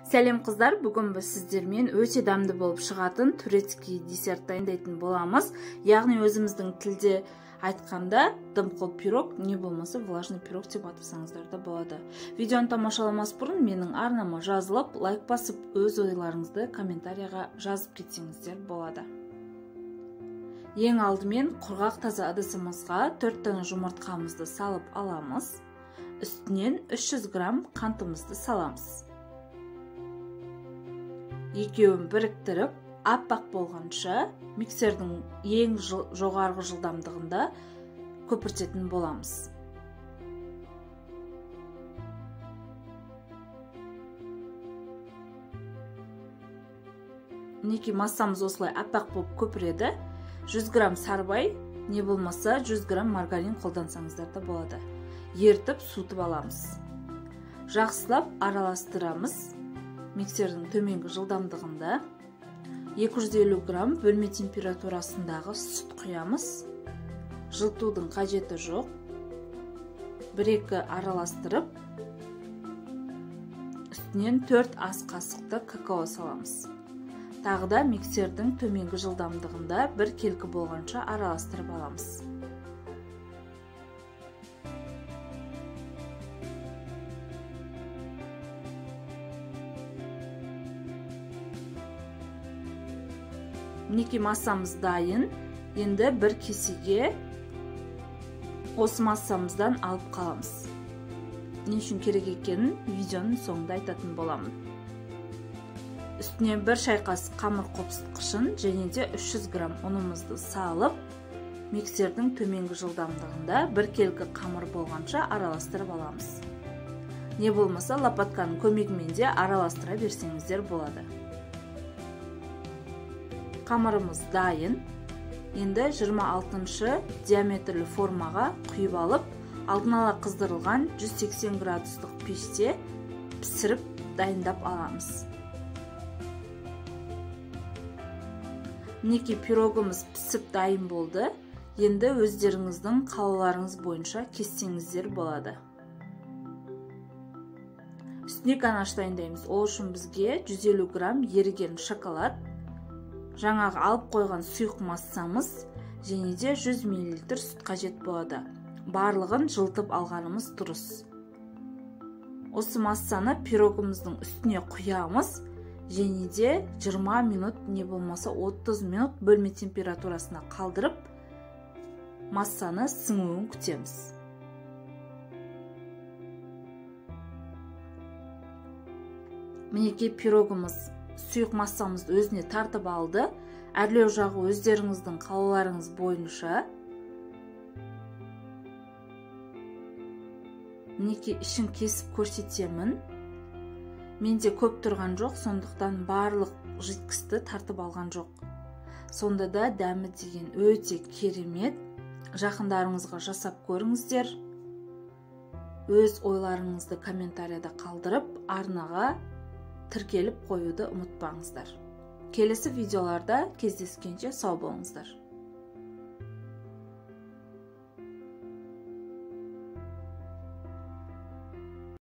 Сәлем қыздар, бүгін біз сіздермен өте дәмді болып шығатын турецкий десерт дайындайтын боламыз. Яғни өзіміздің тілде айтқанда дымқыл пирог, не болмаса влажный пирог деп атасаңыздар да болады. Видеоны тамашаламас бұрын менің арнама жазылып, лайк басып, өз ойларыңызды комментарияға жазып кетсеңіздер болады. Ең алдымен құрғақ таза ыдысымызға 4 дана жұмыртқамызды салып аламыз. Үстінен 300 грамм қантымызды саламыз. Екеуін біріктіріп, аппақ болғанша миксердің ең жоғарғы жылдамдығында көпіртетін боламыз. Мінекей массамыз осылай аппақ болып көпіреді. 100 грамм сарыбай, не болмаса 100 грамм маргарин қолдансаңыздар да болады. Ертіп суытып аламыз. Жақсылап араластырамыз. Миксердің төменгі жылдамдығында 250 грамм бөлме температурасындағы сүт құямыз. Жылытудың қажеті жоқ. 1-2 араластырып, үстінен 4 ас қасықты какао саламыз. Тағы да миксердің төменгі жылдамдығында бір келкі болғанша араластырып аламыз. Мінекей массамыз дайын. Енді бір кесеге осы массамыздан алып қаламыз. Не үшін керек екенін видеоның соңында айтатын боламын. Үстіне бір шай қасық қамыр қопсытқышын және де 300 грамм ұнымызды салып, миксердің төменгі жылдамдығында бір келкі қамыр болғанша араластырып аламыз. Не болмаса лопатканың көмегімен де араластыра берсеңіздер болады. Қамырымыз дайын. Енді 26-шы диаметрлі формаға құйып алып, алдын ала қыздырылған 180 градустық пеште пісіріп дайындап аламыз. Мінекей пирогымыз пісіп дайын болды. Енді өздеріңіздің қалауларыңыз бойынша кессеңіздер болады. Үстіне ганаш дайындаймыз. Ол үшін бізге 150 грамм еріген шоколад, жаңағы алып қойған сұйық массамыз және де 100 мл сүт қажет болады. Барлығын жылытып алғанымыз дұрыс. Осы массаны пирогымыздың үстіне құямыз және де 20 минут, не болмаса 30 минут бөлме температурасына қалдырып, массаны сіңуін күтеміз. Мінекей пирогымыз сұйық массамызды өзіне тартып алды. Әрлеу жағы өздеріңіздің қалауларыңыз бойынша. Мінекей ішін кесіп көрсетемін. Менде көп тұрған жоқ, сондықтан барлық жидкісті тартып алған жоқ. Сонда да дәмі деген өте керемет. Жақындарыңызға жасап көріңіздер. Өз ойларыңызды комментарияда қалдырып, арнаға тіркеліп қоюды ұмытпаңыздар. Келесі видеоларда кездескенше сау болыңыздар.